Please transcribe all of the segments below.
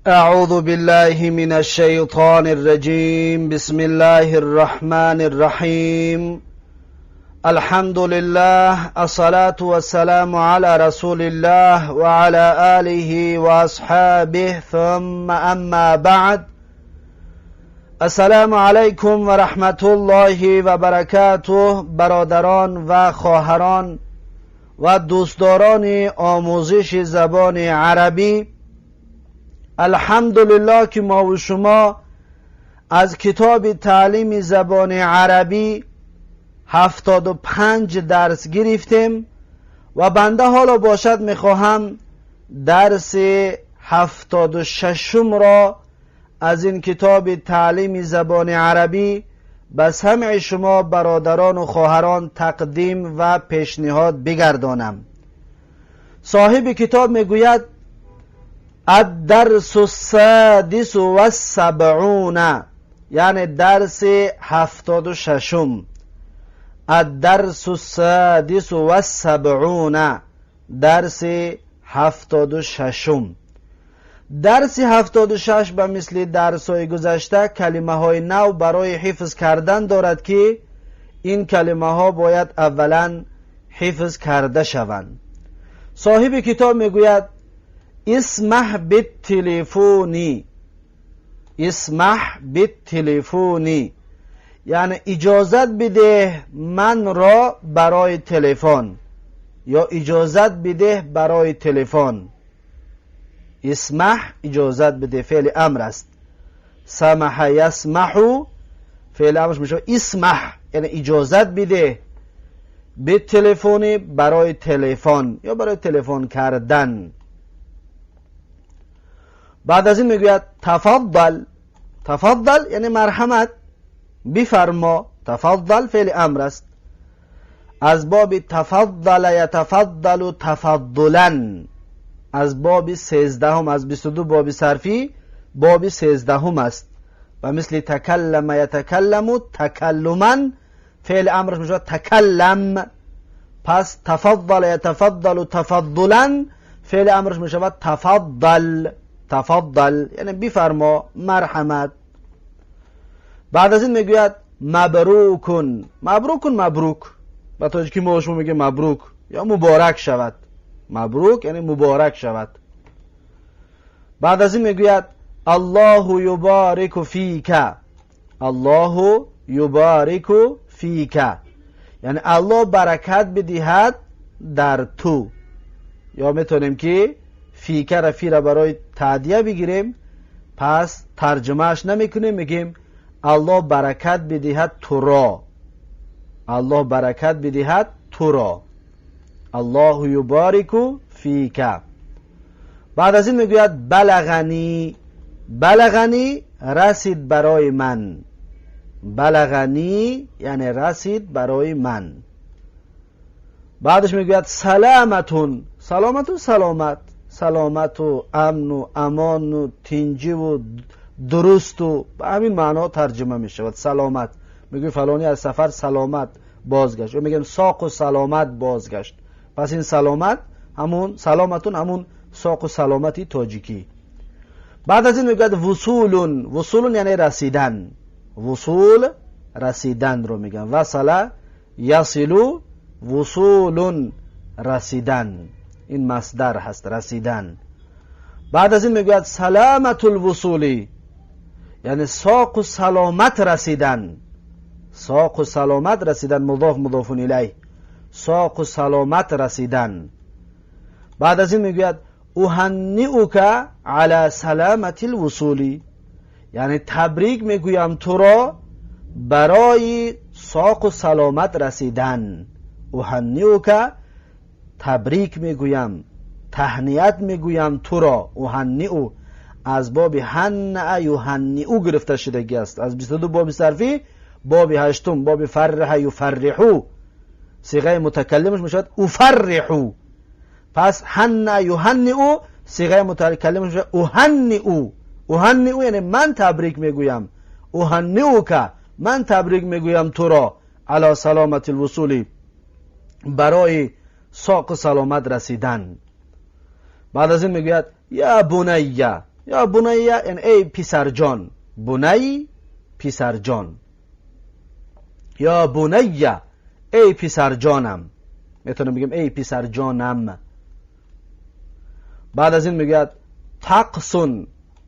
أعوذ بالله من الشيطان الرجيم. بسم الله الرحمن الرحيم. الحمد لله، الصلاة والسلام على رسول الله وعلى آله وأصحابه، ثم أما بعد. السلام علیکم و رحمت الله و برکاته. برادران و خواهران و دوستداران آموزش زبان عربی، الحمدلله که ما و شما از کتاب تعلیم زبان عربی 75 درس گرفتیم و بنده حالا باشد میخواهم درس 76 را از این کتاب تعلیم زبان عربی به سمع شما برادران و خواهران تقدیم و پیشنهاد بگردانم. صاحب کتاب میگوید: الدرس السادس والسبعون، یعنی درس 76. الدرس السادس والسبعون، درس 76. درس 76 به مثل درس های گذشته کلمه های نو برای حفظ کردن دارد که این کلمه ها باید اولا حفظ کرده شوند. صاحب کتاب میگوید: اسمح بالتلفون. اسمح بالتلفون یعنی اجازت بده من را برای تلفن یا اجازت بده برای تلفن. اسمح اجازت بده، فعل امر است. سمح یسمح، فعل امرش میشه اسمح، یعنی اجازت بده، بالتلفن برای تلفن یا برای تلفن کردن. بعد از این میگوید: تفضل. تفضل یعنی مرحمت، بفرما. تفضل فعل امر است، از باب تفضل یتفضل تفضلا، از باب 13، از 22 باب صرفی باب 13 است و مثل تکلم یتکلم تکلما، فعل امرش میشود تکلم. پس تفضل یتفضل تفضلا، فعل امرش میشود تفضل. تفضل یعنی بفرما، مرحمت. بعد از این میگوید: مبروک. مبروک، مبروک، به تاجیکی ما شما میگه مبروک یا مبارک شود. مبروک یعنی مبارک شود. بعد از این میگوید: الله یبارک فیک. الله یبارک فیک یعنی الله برکت بدهد در تو، یا میتونیم که فیک را، فی را برای تعدیه بگیریم. پس ترجمهش نمیکنیم، میگیم الله برکت بدهد تو را. الله برکت بدهد تو را. الله یبارک فیک. بعد از این میگوید: بلغنی. بلغنی رسید برای من. بلغنی یعنی رسید برای من. بعدش میگوید: سلامة. سلامة سلامت، سلامت و امن و امان و تینجی و درست و به همین معنا ترجمه می شود. سلامت، میگوی فلانی از سفر سلامت بازگشت و میگیم ساق و سلامت بازگشت. پس این سلامت همون سلامة همون ساق و سلامتی تاجیکی. بعد از این میگوید: وصول. وصول یعنی رسیدن. وصول رسیدن رو میگن. وصل یصل وصول، رسیدن. این مصدر هست، رسیدن. بعد از این میگوید: سلامة الوصول یعنی ساق و سلامت رسیدن. ساق و سلامت رسیدن، مضاف مضاف الیه، ساق و سلامت رسیدن. بعد از این میگوید: اهنئک علی سلامة الوصول یعنی تبریک میگویم تو را برای ساق و سلامت رسیدن. اهنئک تبریک میگویم، تهنیت میگویم تو را. اهنئ از باب هنأ یهنئ گرفته شدگی است، از 22 باب صرفی باب هشتم، باب فرح یفرح، صیغه متکلمش میشود افرح. پس هنأ یهنئ، صیغه متکلمش میشود اهنئ. اهنئ یعنی من تبریک میگویم. اهنئک من تبریک میگویم تو را، علی سلامة الوصول برای ساق سلامت رسیدن. بعد از این میگوید: یا بنی. یا بنی یعنی ای پسر جان، بنی پسر جان، یا بنی ای پسر جانم، میتونم بگم ای پسر جانم. بعد از این میگوید طقس.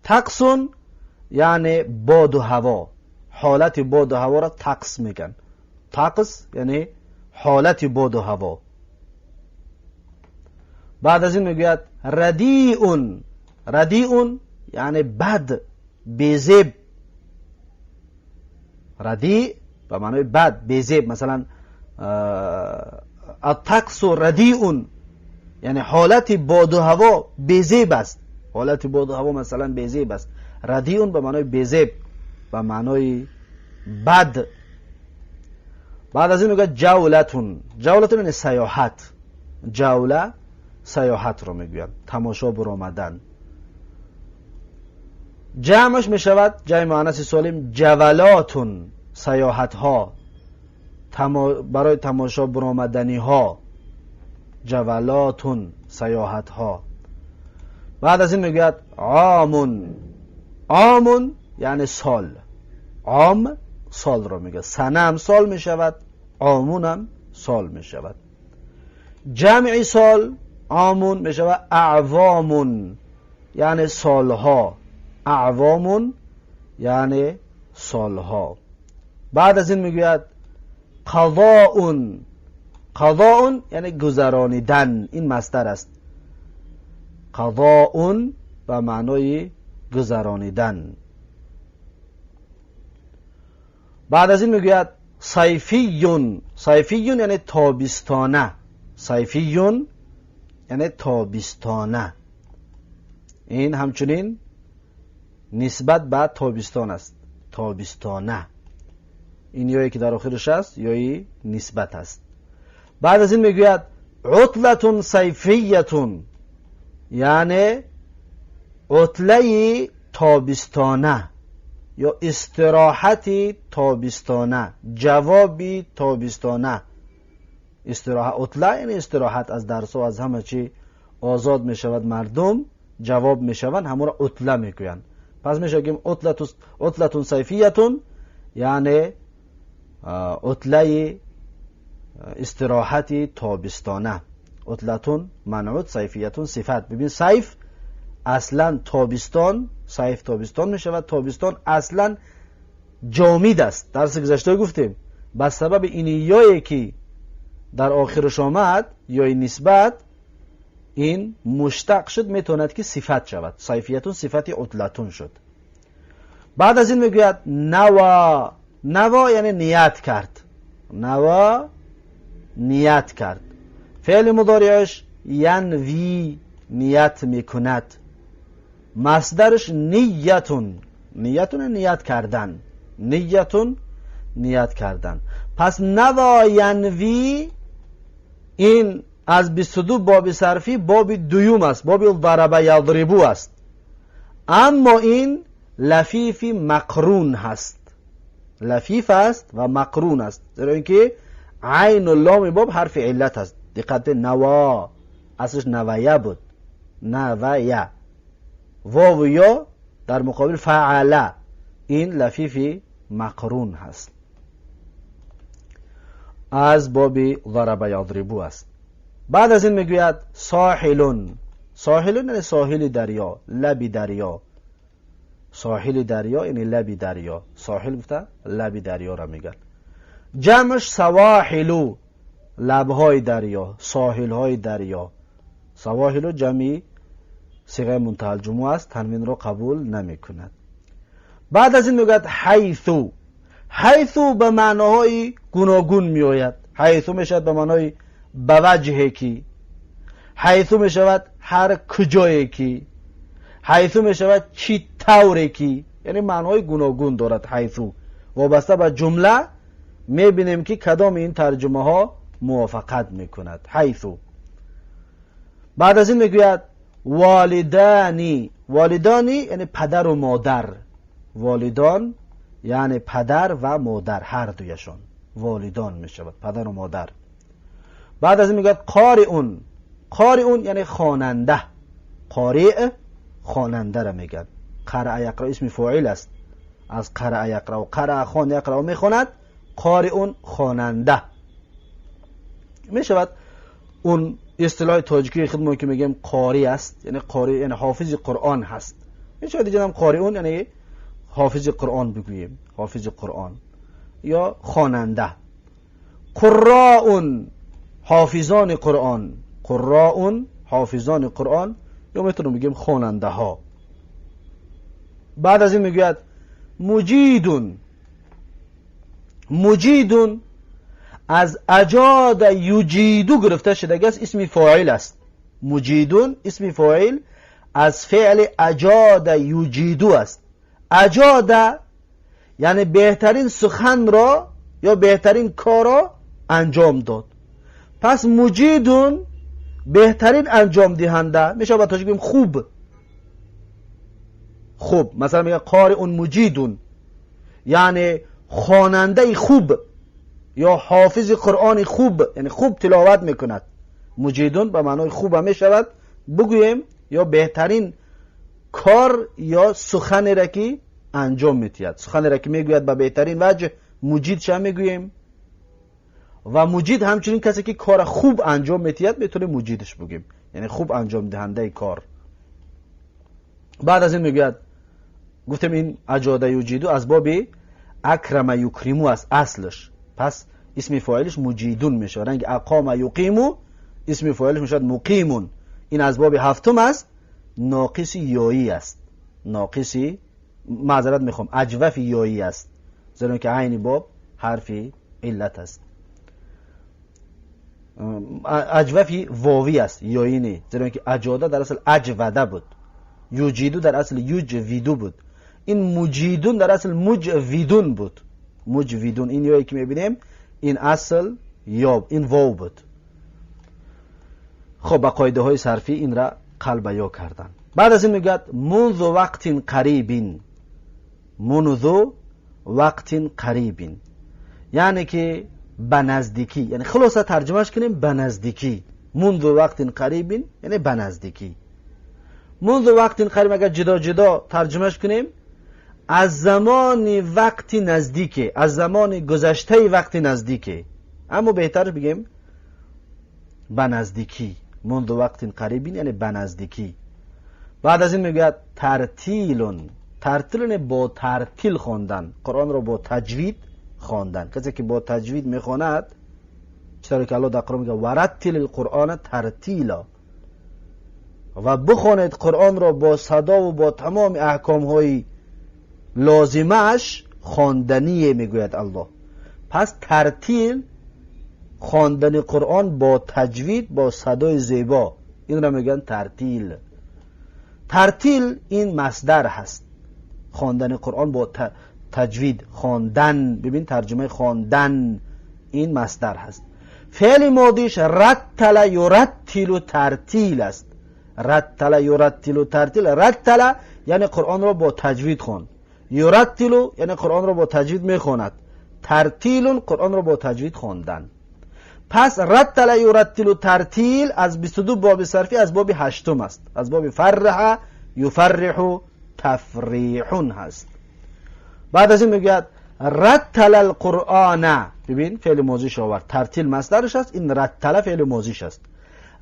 طقس یعنی باد و هوا، حالت باد و هوا را طقس میگن. طقس یعنی حالت باد و هوا. بعد از این میگوید ردیء. ردیء یعنی بد، بیزیب. ردیء به معنای بد، بیزیب. مثلا الطقس ردیء یعنی حالت باد و هوا بیزیب است. حالت باد و هوا مثلا بیزیب است. ردیء به معنای بیزیب، به معنای بد. بعد از این میگه جولة. جولة یعنی سیاحت. جوله سیاحت رو میگویند، تماشا برآمدن. جمعش میشود جمع مؤنث سالم جولات، سیاحت ها، برای تماشا برآمدنی ها، جولات سیاحت ها. بعد از این میگوید عام. عام یعنی سال. عام سال رو میگه. سنه هم سال میشود، عامون هم سال میشود. جمع سال عامون میشود اعوامون یعنی سالها. اعوامون یعنی سالها. بعد از این میگوید قضاء. قضاء یعنی گذرانیدن، این مصدر است. قضاء به معنای گذرانیدن. بعد از این میگوید صیفی. صیفی یعنی تابستانه. صیفی یعنی تابستانه. این همچنین نسبت به تابستان است. تابستانه این یایی که در آخرش است یایی نسبت است. بعد از این میگوید عطلة صیفیة یعنی عطله تابستانه یا استراحت تابستانه، جوابی تابستانه. استراحت، عطله یعنی استراحت از درس و از همه چی آزاد می شود، مردم جواب می شوند، همون را عطله میگویند. پس میشه که عطلة صیفیة یعنی عطله استراحت تابستانه. عطلة منعوت، صیفیة صفت. ببین صیف اصلا تابستان، صیف تابستان می شود. تابستان اصلا جامد است. درس گذشته گفتیم به سبب این یایی که در آخرش آمد یا نسبت، این مشتق شد، میتواند که صفت شود. صیفیة صفت عطلة شد. بعد از این میگوید نوی. نوی یعنی نیت کرد. نوی نیت کرد. فعل مضارعش ینوی، نیت میکند. مصدرش نیة. نیة نیت کردن. نیة نیت کردن. پس نوی ینوی این از 22 باب صرفی باب دوم است، باب ضرب یضرب است. اما این لفیف مقرون هست، لفیف است و مقرون است، زیرا اینکه عین و لام باب حرف علت است. دقت، نوی اصلش نویه بود، نویه، واو و یا در مقابل فعل، این لفیف مقرون هست، از باب ضرب یضرب است. بعد از این میگوید ساحل. ساحل یعنی ساحل دریا، لب دریا. ساحل دریا یعنی لب دریا. ساحل گفته لب دریا را میگن. جمعش سواحل، لبهای دریا، ساحل های دریا. سواحل جمعی صیغه منتهی الجموع است، تنوین را قبول نمی کند. بعد از این میگوید حیث. حیث به معناهای گوناگون میآید. حیث میشود به معنای به وجهی که، حیث میشود هر کجایی که، حیث میشود چی طوری که، یعنی معنای گوناگون دارد حیث. وابسته به جمله میبینیم که کدام این ترجمه ها موافقت میکند. حیث. بعد از این میگوید والدان. والدان یعنی پدر و مادر. والدان یعنی پدر و مادر، هر دویشان والدان میشود، پدر و مادر. بعد از این میگوید قارئ. قارئ یعنی خواننده. قارئ خواننده را میگن. قرأ یقرأ اسم فاعل است از قرأ یقرأ. قرأ خوان، یقرأ میخواند، قارئ خواننده میشود. اون اصطلاح تاجیکی خودمون که میگیم قاری است، یعنی قاری یعنی حافظ قرآن هست. میشود دیگه هم قارئون یعنی حافظ قرآن بگوییم، حافظ قرآن یا خواننده. قراء حافظان قرآن، قراء حافظان قرآن یا میتونیم بگیم خواننده ها. بعد از این میگوید مجیدون. مجیدون از اجاد یجیدو گرفته شده است، اسم فاعل است. مجیدون اسم فاعل از فعل اجاد یجیدو است. اجاد یعنی بهترین سخن را یا بهترین کار را انجام داد. پس مجیدون بهترین انجام دهنده میشه. با تاجیک بگیم خوب، خوب مثلا میگه قارئ مجیدون یعنی خواننده خوب یا حافظ قرآن خوب، یعنی خوب تلاوت میکند. مجیدون به معنای خوب هم میشود بگوییم یا بهترین کار یا سخن را که انجام میدهد، سخن را که میگوید به بهترین وجه مجید چه میگوییم. و مجید همچنین کسی که کار خوب انجام میدهد میتونه مجیدش بگیم، یعنی خوب انجام دهنده کار. بعد از این میگوید، گفتیم این اجاده یجیدو از باب اکرم یکرمو است اصلش، پس اسم فاعلش مجیدون میشه. رنگ اقام یقیمو اسم فاعلش میشود مقیمون. این از باب هفتم است، ناقص یایی است، ناقصی معذرت میخوام اجوف یایی است، زیرا که عین باب حرف علت است. اجوفی واوی است، یایی نه، زیرا که اجاده در اصل اجوده بود، یجیدو در اصل یجویدو بود، این مجیدون در اصل مجویدون بود. مجویدون این یایی که میبینیم این اصل یا این واو بود. خب با قاعده های صرفی این را قلب یا کردن. بعد از این میگوید منذ وقت قریب. منذ وقت قریب یعنی که به نزدیکی، یعنی خلاصه ترجمهش کنیم به نزدیکی. منذ وقت قریب یعنی به نزدیکی. منذ وقت قریب اگر جدا جدا ترجمهش کنیم از زمان وقت نزدیکه، از زمان گذشته وقت نزدیکه، اما بهتر بگیم به نزدیکی. منذ وقت قریب یعنی به نزدیکی. بعد از این میگوید ترتیلون. ترتیل یعنی با ترتیل خواندن، قرآن را با تجوید خواندن. کسی که با تجوید میخواند، چطور که الله در قرآن میگه ورتل القرآن ترتیلا، و بخواند قرآن را با صدا و با تمام احکام های لازمش خواندنیه میگوید الله. پس ترتیل خواندن قرآن با تجوید، با صدای زیبا، این را میگن ترتیل. ترتیل این مصدر هست، خواندن قرآن با تجوید خواندن. ببین ترجمه خواندن این مصدر هست. فعل ماضیش رتل یرتل ترتیل است. رتل یرتل ترتیل. رتل یعنی قرآن را با تجوید خواند، یرتل یعنی قرآن را با تجوید میخواند، ترتیل قرآن را با تجوید خواندن. پس رتل یرتل ترتیل از 22 باب صرفی از باب هشتم است، از باب فرح یفرح تفریح هست. بعد از این میگوید رتل القرآن. ببین فعل ماضیش آورد، ترتیل مصدرش است، این رتل فعل ماضیش است.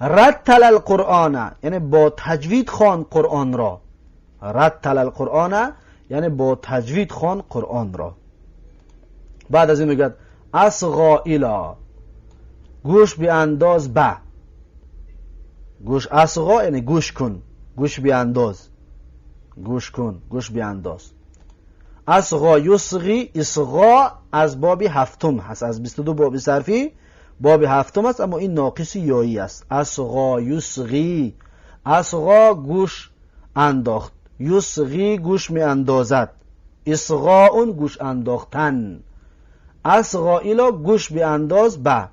رتل القرآن یعنی با تجوید خوان قرآن را. رتل القرآن یعنی با تجوید خوان قرآن را. بعد از این میگوید اصغا الی، گوش بیانداز به. گوش اصغا یعنی گوش کن، گوش بیانداز، گوش کن، گوش بیانداز. اصغا یصغی، اصغا از باب هفتم هست، از 22 باب صرفی باب هفتم است، اما این ناقص یایی است. اصغا یصغی، اصغا گوش انداخت، یصغی گوش می اندازد، اصغاء گوش انداختن. اصغا الی گوش بیانداز به،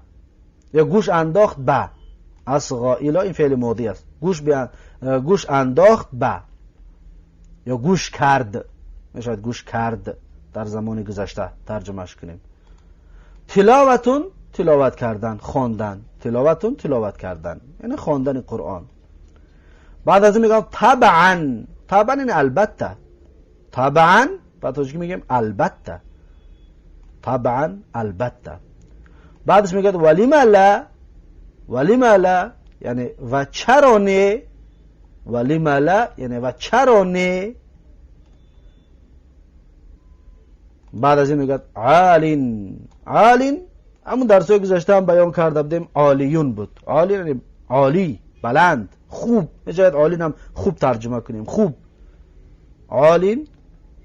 یا گوش انداخت به. اصغا الی این فعل ماضی است، گوش انداخت به یا گوش کرد، میشود گوش کرد در زمان گذشته ترجمهش کنیم. تلاوتون تلاوت کردن، خواندن. تلاوتون تلاوت کردن یعنی خواندن قرآن. بعد از این میگم طبعا. طبعا یعنی البته. طبعا ба тоҷикӣ мегӯем албатта. طبعا албатта. Баъдаш мегӯяд ولم لا، ولم لا яъне ва чаро не. ولم لا яъне ва чаро не. Баъд аз ин мегӯяд عال. عال ҳамун дарсҳои гузашта ҳам баён карда будем, عالیٌ буд. عالی یعنی عالی، баланд, хуб. Мешавад عال ҳам хуб тарҷума кунем, хуб. عال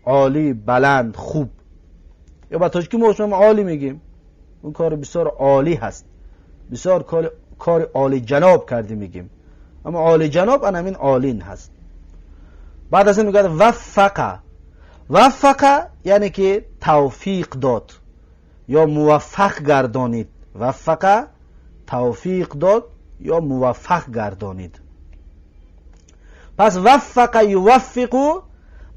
عالی، баланд, хуб. Ё ба тоҷикӣ мо шумо олӣ мегӯем, он кори бисёр олӣ ҳаст, бисёр кори олиҷаноб кардӣ мегӯем, аммо олиҷаноб ан ҳамин عال ҳаст. Баъд аз ин мегӯяд وفق. وفق яъне ки тавфиқ дод ё муваффақ гардонид. وفق тавфиқ дод ё муваффақ гардонид. Пас وفق يوفق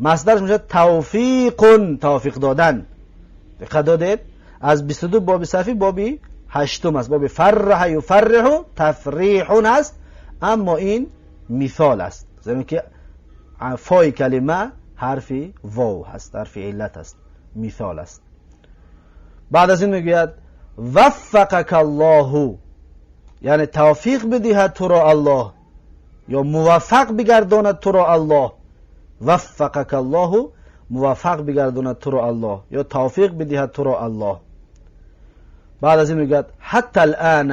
масдараш мешавад توفيق, тавфиқ додан. Диққат додед, аз 22 боби сарфӣ боби ҳаштум аст, боби فرح يفرح تفريح аст, аммо ин мисол аст, зеро ки фои калима ҳарфи вов ҳаст, ҳарфи иллат аст, мисол аст. Баъд аз ин мегӯяд وفقك الله, яъне тавфиқ бидиҳад туро Аллоҳ ё муваффақ бигардонад туро Аллоҳ. وفقك الله муваффақ бигардонад туро Аллоҳ ё тавфиқ бидиҳад туро Аллоҳ. Баъд аз ин мегӯяд حتى الآن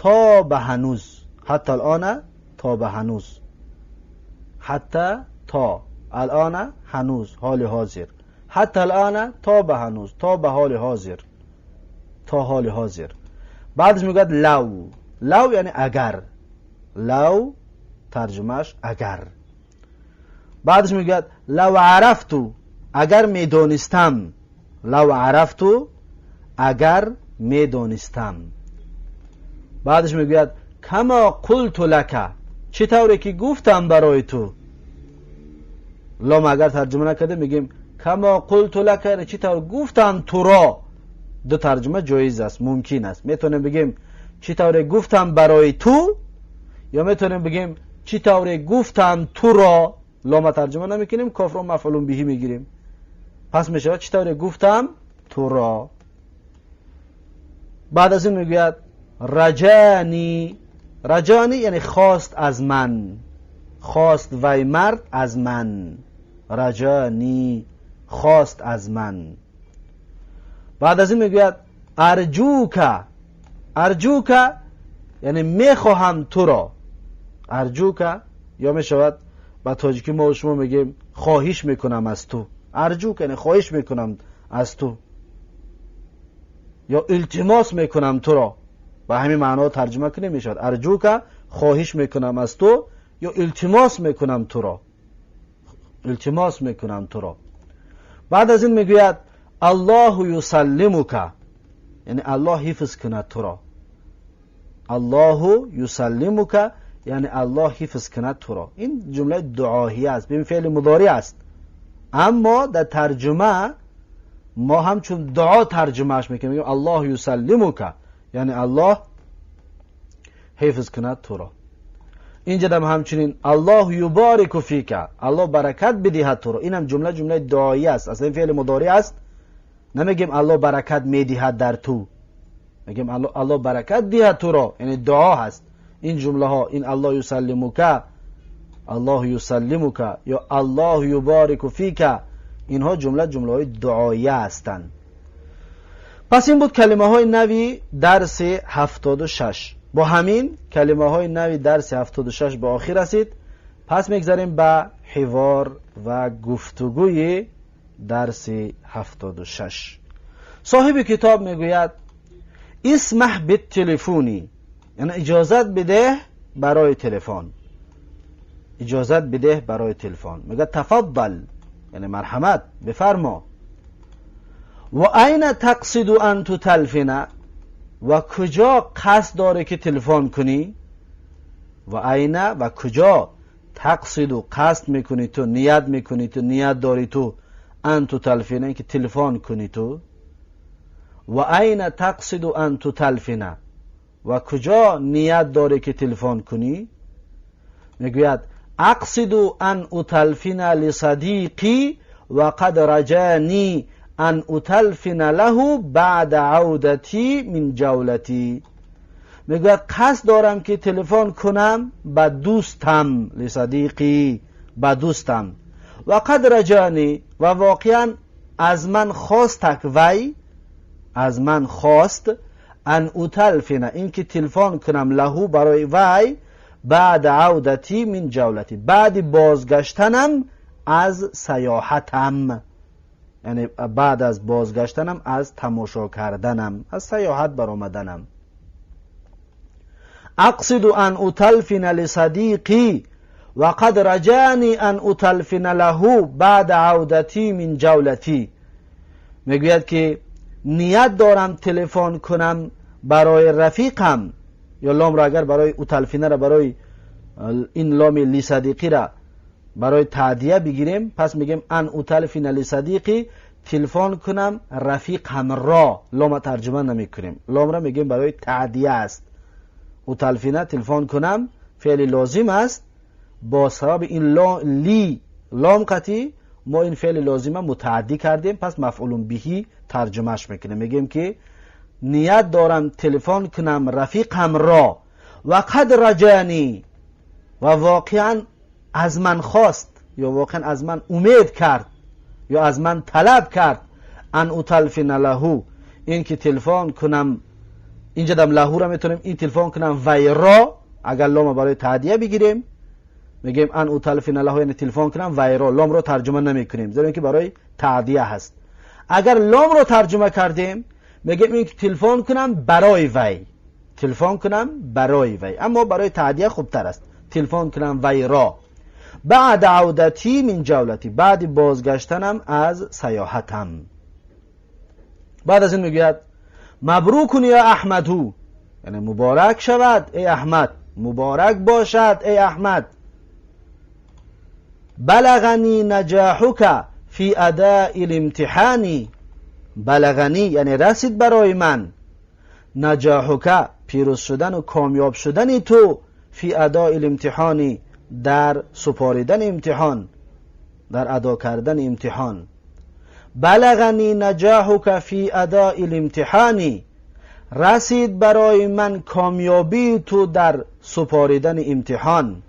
то ба ҳанӯз. حتى الآن то ба ҳанӯз. حتى то, الآن ҳанӯз, ҳоли ҳозир. حتى الآن то ба ҳанӯз, то ба ҳоли ҳозир, то ҳоли ҳозир. Баъдаш мегӯяд لو. لو яъне агар. لو тарҷумааш агар. Баъдаш мегӯяд لو عرفت агар медонистам. لو عرفت агар медонистам. Баъдаш мегӯяд كما قلت لك чӣ тавре ки гуфтам барои ту. Лом агар тарҷума накарда мегӯем كما قلت لك яъне чӣ тавр гуфтам туро. Ду тарҷума ҷоиз аст, мумкин аст. Метавонем бигӯем чӣ тавре гуфтам барои ту ё метавонем бигӯем чӣ тавре гуфтам туро. Лома тарҷума намекунем, кофро مفعول به мегирем. Пас мешавад чӣ тавре гуфтам туро. Баъд аз ин мегӯяд رجاني. رجاني яъне хост аз ман, хост вай мард аз ман. رجاني хост аз ман. Баъд аз ин мегӯяд أرجوك. أرجوك яъне мехоҳам туро. أرجوك ё мешавад ба тоҷикӣ мо шумо мегӯем хоҳиш мекунам аз ту. أرجوك яъне хоҳиш мекунам аз ту ё илтимос мекунам туро. Ба ҳамин маъно тарҷума кунем мешавад أرجوك хоҳиш мекунам аз ту ё илтимос мекунам туро, илтимос мекунам туро. Баъд аз ин мегӯяд الله يسلمك яъне Аллоҳ ҳифз кунад туро. الله يسلمك яъне Аллоҳ ҳифз кунад туро. Ин ҷумлаи дуоҳия аст, бин феъли мудори аст, аммо дар тарҷума мо ҳамчун дуо тарҷумааш мекунем, мегӯем الله يسلمك яъне Аллоҳ ҳифз кунад туро. Инҷадам ҳамчунин الله يبارك فيك Аллоҳ баракат бидиҳад туро. Инам ҷумла ҷумлаи дуоӣ аст, аслан ин феъли мудори аст. Намегем Аллоҳ баракат медиҳад дар ту, мегем Аллоҳ баракат диҳад туро, яъне дуо ҳаст. Ин ҷумлаҳо ин الله يسلمك، الله يسلمك ё الله يبارك فيك инҳо ҷумла ҷумлаҳои дуоия ҳастанд. Пас ин буд калимаҳои нави дарси 76. Бо ҳамин калимаҳои нави дарси 76 ба охир расид. Пас мегзарем ба ҳивор ва гуфтугӯи дарси 76. Соҳиби китоб мегӯяд اسمح بالتلفون яъне иҷозат бидеҳ барои телефон, иҷозат бидеҳ барои телефон. Мегӯяд تفضل яъне марҳамат, бифармо. وأين تقصد أن تتلفن ва куҷо қасд дорӣ ки телефон кунӣ? وأين ва куҷо, تقصد қасд мекунӣ ту, ният мекунӣ ту, ният дорӣ ту, أن تتلفن ки телефон кунӣ ту. وأين تقصد أن تتلفن ва куҷо ният дорӣ ки телефон кунӣ? Мегӯяд أقصد أن أتلفن لصديقي وقد رجاني أن أتلفن له بعد عودتي من جولتي. میگوید قصد دارم که تلفن کنم به دوستم، لصدیقی، به دوستم. و قد رجانی، و واقعا از من خواست، وی از من خواست، ان اتلفن، اینکه تلفن کنم، له، برای وی، بعد عودتی من جولتی، بعد بازگشتنم از سیاحتم، یعنی بعد از بازگشتنم از تماشا کردنم، از سیاحت برآمدنم. اقصد ان اتلفن لصدیقی وقد رجانی ان اتلفن له بعد عودتی من جولتی. میگوید که نیت دارم تلفن کنم برای رفیقم، یا لام را اگر برای اتلفنه را، برای این لام لصدیقی را برای تعدیه بگیریم، پس میگیم ان اتلفن لصدیقی، تلفن کنم رفیقم را. لام ترجمه نمیکنیم، لام را میگیم برای تعدیه است. اتلفنه، تلفن کنم، فعل لازم است. با سبب این لی لام قطی ما این فعل لازمه متعدی کردیم، پس مفعول بهی ترجمهش میکنیم. میگیم که نیت دارم تلفن کنم رفیقم را، و قد رجانی، و واقعا از من خواست یا واقعا از من امید کرد یا از من طلب کرد، ان اتلفن له، این که تلفن کنم. اینجا دم له را میتونیم این تلفن کنم وی را، اگر لام برای تعدیه بگیریم میگیم ان اتلفن له، یعنی تلفن کنم وی را. لام رو ترجمه نمیکنیم، زیرا اینکه برای تعدیه هست. اگر لام رو ترجمه کردیم، میگیم این تلفن کنم برای وی، تلفن کنم برای وی، اما برای تعدیه خوبتر است تلفن کنم وی را. بعد عودتی من جولتی، بعد بازگشتنم از سیاحتم. بعد از این میگوید مبروک یا احمدو، یعنی مبارک شود ای احمد، مبارک باشد ای احمد. بلغنی نجاحک فی اداء الامتحان. بلغنی یعنی رسید برای من، نجاحک، پیروز شدن و کامیاب شدن تو، فی اداء الامتحان، در سپاریدن امتحان، در ادا کردن امتحان. بلغنی نجاحک فی اداء الامتحان، رسید برای من کامیابی تو در سپاریدن امتحان.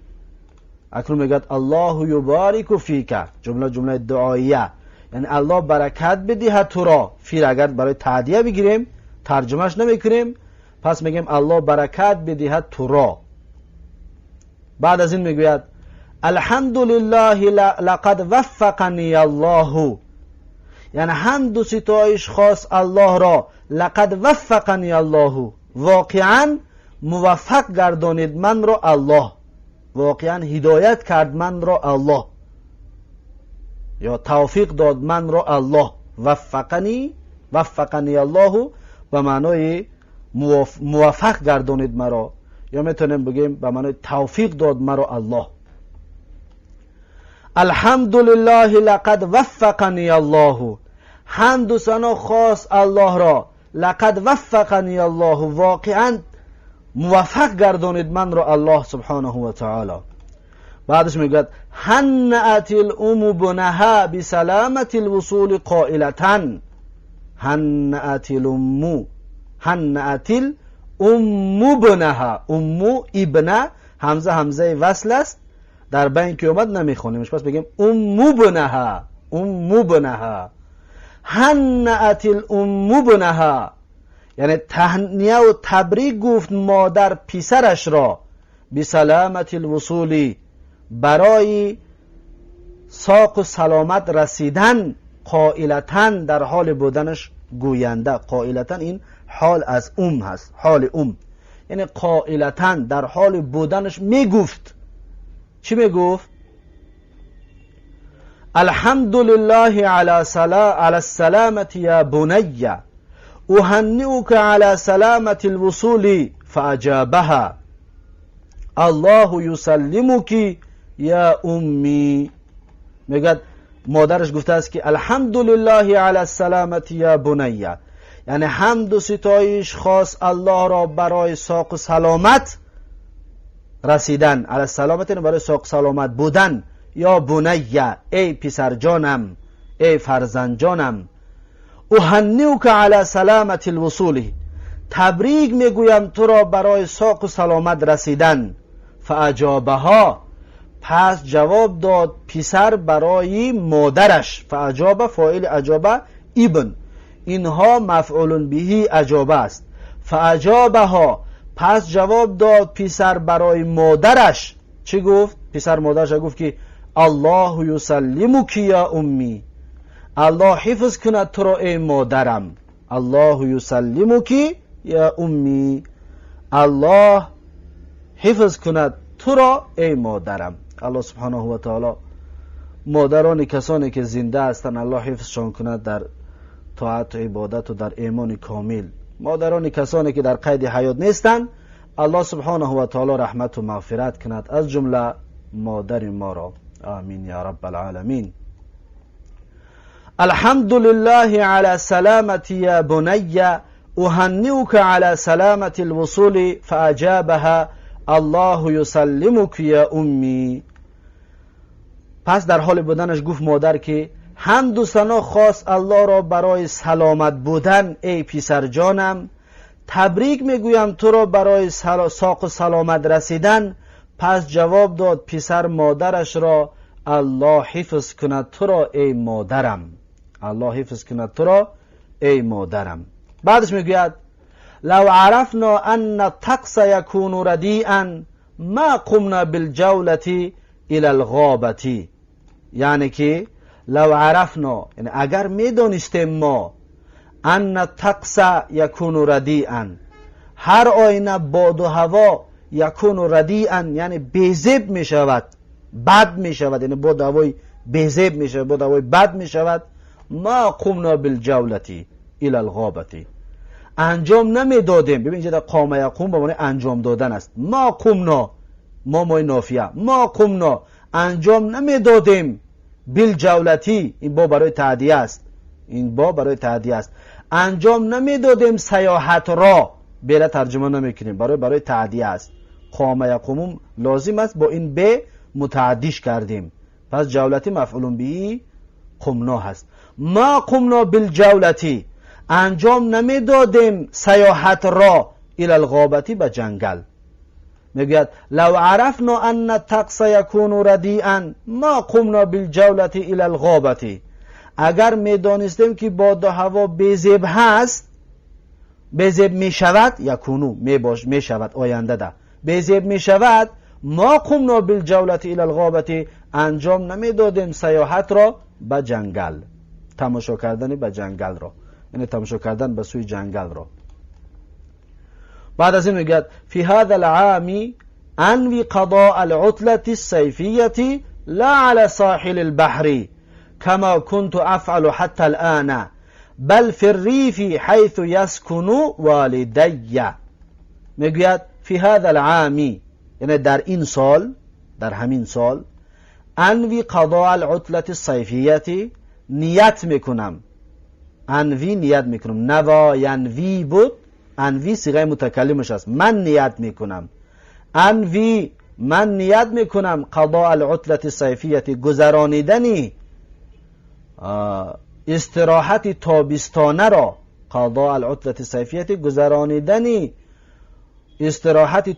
اکنون میگد الله یبارک فیک، جمله جمله دعاییه، یعنی الله برکت بدهد تو را. فی اگر برای تعدیه بگیریم، ترجمهش نمیکنیم، پس میگیم الله برکت بدهد تو را. بعد از این میگوید الحمد لله لقد وفقنی الله، یعنی حمد و ستایش خاص الله را، لقد وفقنی الله، واقعا موفق گردانید من را الله، واقعا هدایت کرد من را الله یا توفیق داد من را الله. وفقنی، وفقنی الله به معنای موفق گردانید مرا، یا میتونیم بگیم به معنای توفیق داد مرا الله. الحمد لله لقد وفقنی الله، حمد و ثنا خاص الله را، لقد وفقنی الله، واقعا موفق گردانید من را الله سبحانه و تعالی. بعدش میگوید هنأت الام ابنها بسلامة الوصول قائلة. هنأت الام، هنأت الام ابنها، ام ابن، همزه همزه وصل است، در بین که اومد نمیخونیمش، پس بگیم ام ابنها، ام ابنها. هنأت الام ابنها یعنی تهنیه و تبریک گفت مادر پسرش را، بسلامة الوصول، برای ساق و سلامت رسیدن، قائلة، در حال بودنش گوینده. قائلة این حال از ام هست، حال ام، یعنی قائلة، در حال بودنش میگفت. چی میگفت؟ الحمد لله على السلامة یا بنی أهنئك على سلامة الوصول. فأجابها الله يسلمك یا أمي. میگد مادرش گفته است که الحمد لله على السلامة یا بنی، یعنی حمد و ستایش خاص الله را برای ساق و سلامت رسیدن، على السلامة یعنی برای ساق سلامت بودن، یا بنی، ای پسر جانم، эй фарзанд ҷонам, أهنئك على سلامة الوصول, табрик мегӯям туро барои соқу саломат расидан. فأجابها, пас ҷавоб дод писар барои модараш. فأجاب, фоили أجاب ابن, инҳо مفعول به أجاب аст. فأجابها, пас ҷавоб дод писар барои модараш. Чӣ гуфт писар модараша? Гуфт ки: الله يسلمك يا أمي, Аллоҳ ҳифз кунад туро, эй модарам. الله يسلمك يا أمي, Аллоҳ ҳифз кунад туро, эй модарам. Аллоҳ سبحانه وتعالى модарони касоне ки зинда ҳастанд, Аллоҳ ҳифзшон кунад дар тоату ибодату дар имони комил. Модарони касоне ки дар қайди ҳаёт нестанд, Аллоҳ سبحانه وتعالى раҳмату мағфират кунад, аз ҷумла модари моро. آمين يا رب العالمين. الحمد لله على السلامة يا بني، أهنئك على سلامة الوصول. فأجابها: الله يسلمك يا أمي. Пас дар ҳоли буданаш гуфт модар ки: ҳамду сано хос Аллоҳро барои саломат будан, эй писарҷонам, табрик мегӯям туро барои соқу саломат расидан. Пас ҷавоб дод писар модарашро: Аллоҳ ҳифз кунад туро, эй модарам. Аллоҳ ҳифз кунад туро, эй модарам. Баъдаш мегӯяд: لو عرفنا أن الطقس يكون رديئا ما قمنا بالجولة إلى الغابة. Яъне ки لو عرفنا, яъне агар медонистем мо, أن الطقس يكون رديئا, ҳар оина боду ҳаво, يكون رديئا, яъне безеб мешавад, бад мешавад, яъне боду ҳавои безеб мешавад, боду ҳавои бад мешавад, ما قمنا بالجولة إلى الغابة, анҷом намедодем. Бибин, инҷа قام يقوم ба маънои анҷом додан аст. ما قمنا, ما, مای نافیه, ما قمنا, анҷом намедодем, بالجولة, ин با барои таъдия аст, ин با барои таъдия аст, анҷом намедодем саёҳатро. Бела тарҷума намекунем, барои таъдия аст. قام يقوم лозим аст, бо ин б мутааддиш кардем. Пас جولة مفعول به قمنا ҳаст. ما قمنا بالجولة, анҷом намедодем саёҳатро, إلى الغابة, ба ҷангал. Мегӯяд: لو عرفنا أن الطقس يكون رديئا ما قمنا بالجولة إلى الغابة. Агар медонистем ки боду ҳаво безеб ҳаст, безеб мешавад, يكون мешавад, ояндада безеб мешавад, ما قمنا بالجولة إلى الغابة, анҷом намедодем саёҳатро ба ҷангал, тамошо кардани ба ҷангалро, яъне тамошо кардан ба сӯи ҷангалро. Баъд аз ин мегӯяд: في هذا العام أنوي قضاء العطلة الصيفية لا على ساحل البحر كما كنت أفعل حتى الآن، بل في الريف حيث يسكن والدي. Мегӯяд: في هذا العام, яъне дар ин сол, дар ҳамин сол, أنوي قضاء العطلة الصيفية, ният мекунам. أنوي, ният мекунам. نوى ينوي буд, أنوي صیغه متکلمش аст. Ман ният мекунам. أنوي, ман ният мекунам, قضاء العطلة الصيفية, гузаронидани истироҳати тобистонаро, قضاء العطلة الصيفية, гузаронидани истироҳати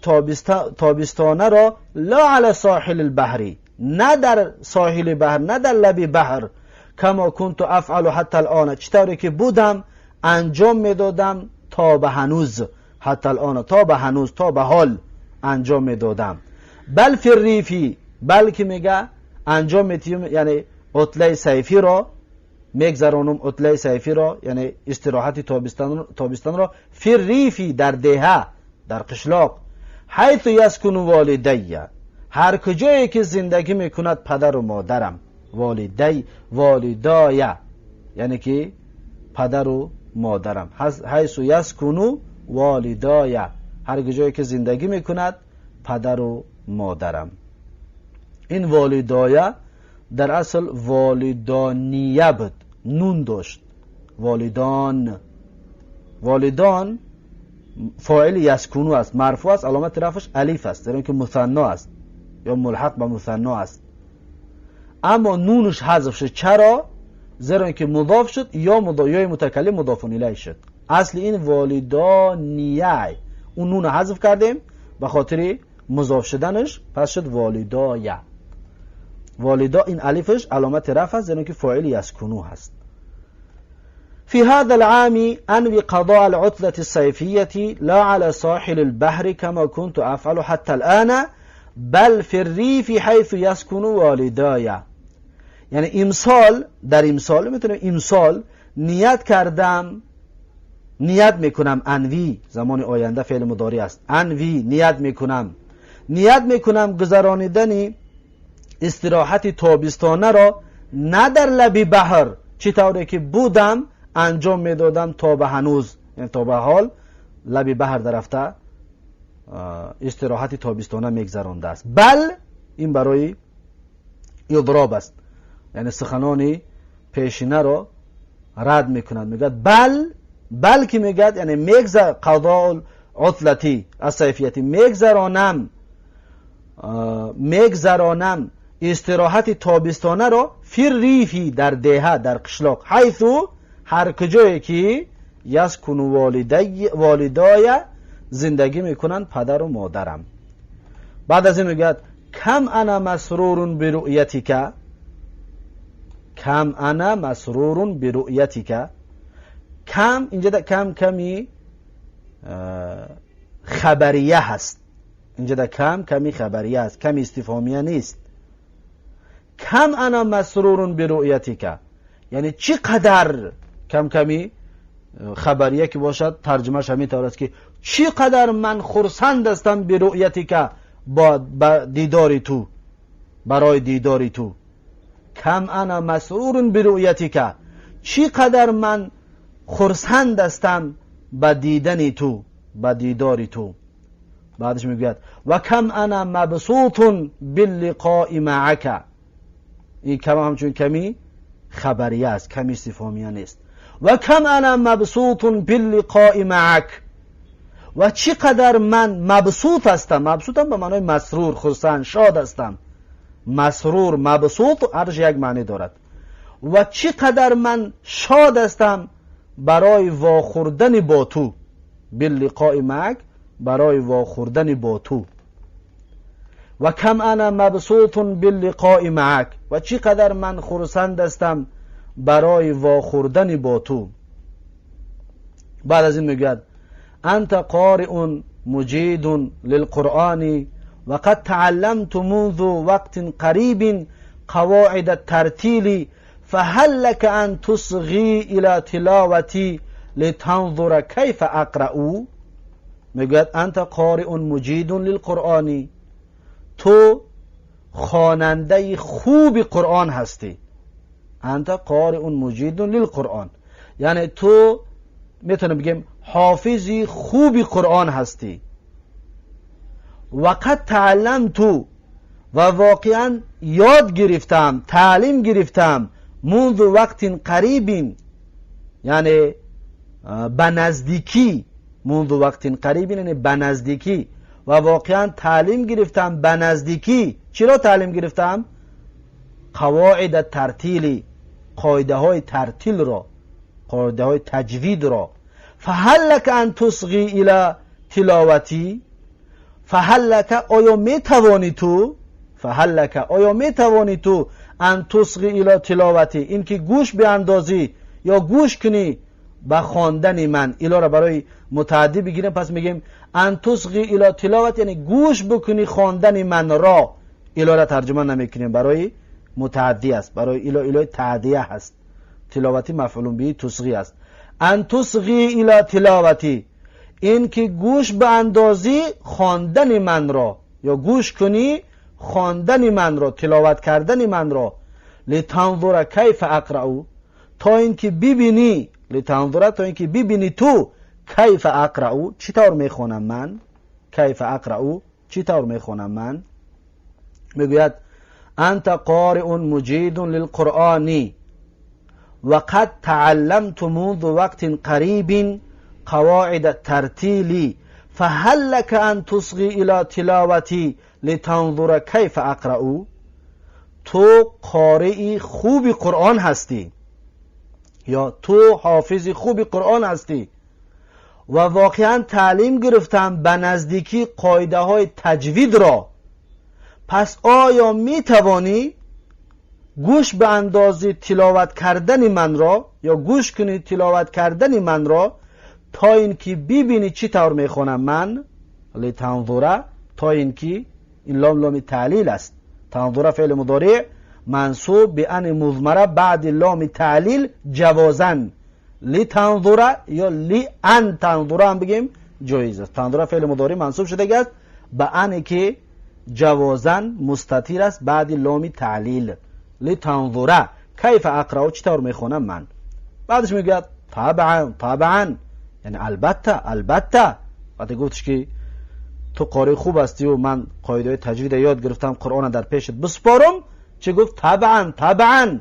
тобистонаро, لا على ساحل البحر, на дар соҳили баҳр, на дар лаби баҳр, كما كنت أفعل حتى الآن, чӣ тавре ки будам анҷом медодам то ба ҳанӯз, حتى الآن, то ба ҳанӯз, то ба ҳол анҷом медодам, بل في الريف, балки мега анҷом метиҳем, яъне عطلة صيفی ро мегзаронум, عطلة صيفی ро, яъне истироҳати тобистонро, في الريف, дар деҳа, дар қишлоқ, حيث يسكن والدي, ҳар куҷое ки зиндагӣ мекунад падару модарам. والدي, والدای, яъне ки падару модарам, حيث يسكن والدای, ҳар куҷое ки зиндагӣ мекунад падару модарам. Ин والدای дар асл والدانیه буд, нун дошт. والدان, والدان фоили يسكن аст, марфӯъ аст, аломати рафъш алиф аст, зеро ки мусанно аст ё мулҳақ ба мусанно аст. Аммо нунуш ҳазф шуд. Чаро? زیرا اینکه مضاف شد یا مضاف یا متکلم مضاف الیه شد. اصل این والدانیه، اون نون حذف کردیم به خاطر مضاف شدنش، پس شد والدایه. والدا این الفش علامت رفع است، زیرا که فاعل یسکنو هست. في هذا العام أنوي قضاء العطلة الصيفية لا على ساحل البحر كما كنت أفعل حتى الآن بل في الريف حيث يسكن والداي. یعنی امسال، در امسال میتونم امسال نیت کردم، نیت میکنم، أنوي زمان آینده فعل مضارع است، أنوي نیت میکنم، نیت میکنم گذرانیدن استراحت تابستانه را نه در لبی بحر چه طوری که بودم انجام میدادم تا به هنوز، یعنی تا به حال لبی بحر رفته استراحت تابستانه میگذرانده است. بل این برای اضراب است، یعنی سخنانی پیشینه را رد میکند. میگه بل، بلکه میگه یعنی میگذر قضاء العطلة الصيفية میگذرانم، میگذرانم استراحت تابستانه را في الريف در دهه، در قشلاق، حيث هر کجایی که يسكن والداي زندگی میکنن پدر و مادرم. بعد از این میگه كم أنا مسرور برؤيتك، كم أنا مسرور برؤيتك. كم اینجا كم کمی خبریه هست، اینجا كم کمی خبریه است، کمی استفهامیه نیست. كم أنا مسرور برؤيتك یعنی چی قدر، کم کمی خبریه که باشد ترجمهش همین طور است که چی قدر من خرسند هستم برؤيتك با دیدار تو، برای دیدار تو. كم أنا مسرور برؤيتك چی قدر من خرسند هستم به دیدن تو، به دیدار تو. بعدش میگوید و كم أنا مبسوط باللقاء معك. این كم همچون کمی خبریه است، کمی استفهامیه نیست. و كم أنا مبسوط باللقاء معك و چی قدر من مبسوط هستم. مبسوطم به معنای مسرور، خرسند، شاد هستم. مسرور، مبسوط هرش یک معنی دارد. و چی قدر من شاد هستم برای واخوردن با تو، باللقاء معك برای واخوردن با تو. و كم أنا مبسوط باللقاء معك و چی قدر من خرسند هستم برای واخوردن با تو. بعد از این میگوید أنت قارئ مجيد للقرآن وقد تعلمت منذ وقت قريب قواعد الترتيل فهل لك أن تصغي إلى تلاوتي لتنظر كيف أقرأ. میگوید أنت قارئ مجيد للقرآن تو خواننده خوب قرآن هستی. أنت قارئ مجيد للقرآن یعنی تو میتونم بگیم حافظی خوبی قرآن هستی. وقد تعلمت و واقعا یاد گرفتم، تعلیم گرفتم، منذ وقت قريب یعنی به نزدیکی، منذ وقت قريب یعنی به نزدیکی، و واقعا تعلیم گرفتم به نزدیکی. چرا تعلیم گرفتم؟ قواعد الترتيل قاعده های ترتیل را، قاعده های تجوید را. فهل لك أن تصغي إلى تلاوتي فهل لك آیا میتوانی تو، فهل لك آیا میتوانی تو، أن تصغي إلى تلاوتي این که گوش بیاندازی یا گوش کنی به خواندن من. إلى را برای متعدی بگیریم، پس میگیم أن تصغي إلى تلاوتي یعنی گوش بکنی خواندن من را. إلى را ترجمه نمیکنیم، برای متعدی است، برای إلى إلى تعدیه هست، تلاوتي مفعول به تصغي است. أن تصغي إلى تلاوتي این که گوش به اندازی خواندن من را یا گوش کنی خواندن من را، تلاوت کردن من را. لتنظر كيف أقرأ تا اینکه ببینی، لتنظر تا اینکه ببینی تو، كيف أقرأ چطور میخوانم من، كيف أقرأ چطور میخوانم من. میگوید أنت قارئ مجيد للقرآن وقد تعلمت منذ وقت قريب قواعد الترتيل فهل لك أن تصغي إلى تلاوتي لتنظر كيف أقرأ. تو قارئی خوبی قرآن هستی. یا تو حافظ خوب قرآن هستی و واقعا تعلیم گرفتم به نزدیکی قاعده های تجوید را، پس آیا می توانی گوش به اندازی تلاوت کردن من را یا گوش کنی تلاوت کردن من را تا اینکه ببینی چی طور میخوانم من؟ لتنظره، تا اینکه این لام لام تعلیل است. تنظره فعل مضارع منصوب به ان مضمره بعد لام تعلیل جوازا. لتنظره یا لان تنظره هم بگیم جایز است. تنظره فعل مضارع منصوب شده است به ان که جوازا مستتر است بعد لام تعلیل. لتنظره کیف اقرأ، چطور میخوانم من؟ بعدش میگوید طبعا طبعا، یعنی البته البته. وقتی گفتش که تو قاری خوب هستی و من قاعده تجوید یاد گرفتم، قرآن در پیشت بسپارم، چه گفت؟ طبعا طبعا،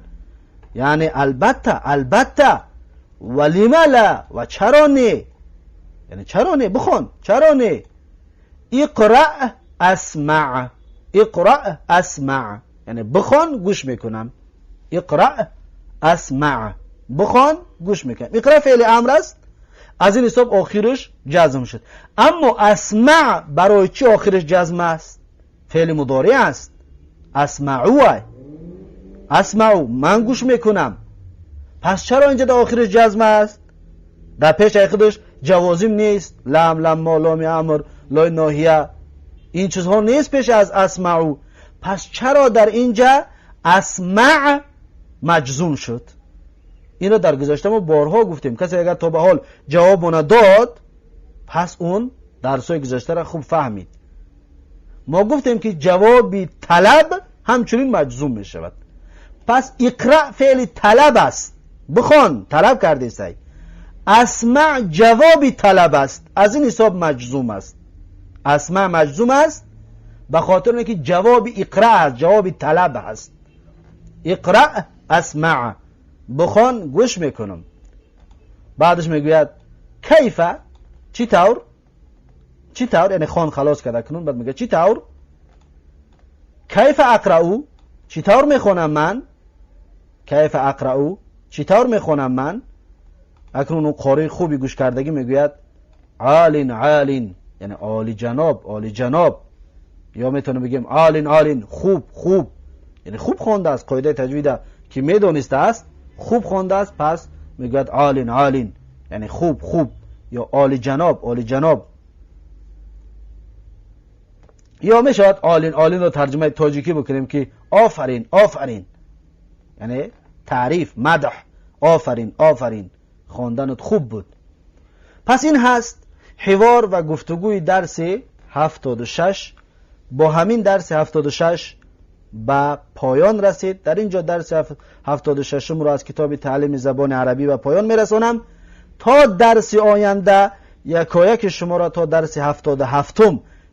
یعنی البته البته. و لما لا، و چرا نه، یعنی چرا نه، بخوان چرا نه. اقرأ اسمع، اقرأ اسمع، یعنی بخوان گوش میکنم. اقرأ اسمع، بخوان گوش میکنم. اقرأ فعل امر است، از این حساب آخرش جزم شد. اما اسمع برای چی آخرش جزم است؟ فعل مضارع است. اسمعو، اسمعو، من گوش میکنم. پس چرا اینجا در آخرش جزم است؟ در پیش خودش جوازیم نیست، لم لما لام امر لای ناهیه، این چیزها نیست پیش از اسمعو. پس چرا در اینجا اسمع مجزوم شد؟ اینو در گذشته ما بارها گفتیم. کسی اگر تا به حال جواب نداد، پس اون درسای گذشته را خوب فهمید. ما گفتیم که جواب طلب همچنین مجزوم می شود. پس اقرأ فعل طلب است، بخوان، طلب کرده سی. اسمع جواب طلب است، از این حساب مجزوم است. اسمع مجزوم است به خاطر اینکه جواب اقرأ است، جواب طلب است. اقرأ اسمع، بخوان گوش میکنم. بعدش میگوید کیف، چی طور؟ چی طور؟ یعنی خوان خلاص کرده کنون، بعد میگه چی طور؟ کیف اقرأ، چی طور میخوانم من؟ کیف اقرأ، چی طور میخوانم من؟ اکنون اون قاری خوبی گوش کردگی میگوید عالین عالین، یعنی عالی جناب عالی جناب، یا میتونه بگیم عالین عالین، خوب خوب، یعنی خوب خوانده است، قاعده تجوید که میدونسته است خوب خوانده است، پس میگوید عالین عالین، یعنی خوب خوب، یا عالی جناب عالی جناب. یا میشود عالین عالین رو ترجمه تاجیکی بکنیم که آفرین آفرین، یعنی تعریف مدح، آفرین آفرین، خواندنت خوب بود. پس این هست حوار و گفتگوی درس 76. با همین درس 76 به پایان رسید. در اینجا درس 76 رو از کتاب تعلیم زبان عربی به پایان میرسانم. تا درس آینده یکایک شما را، تا درس 77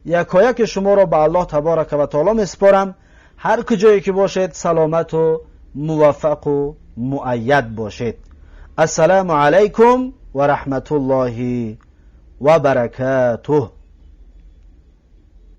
یکایک شما را به الله تبارک و تعالی میسپارم. هر کجایی که باشید سلامت و موفق و مؤید باشید. السلام علیکم و رحمت الله و برکاته.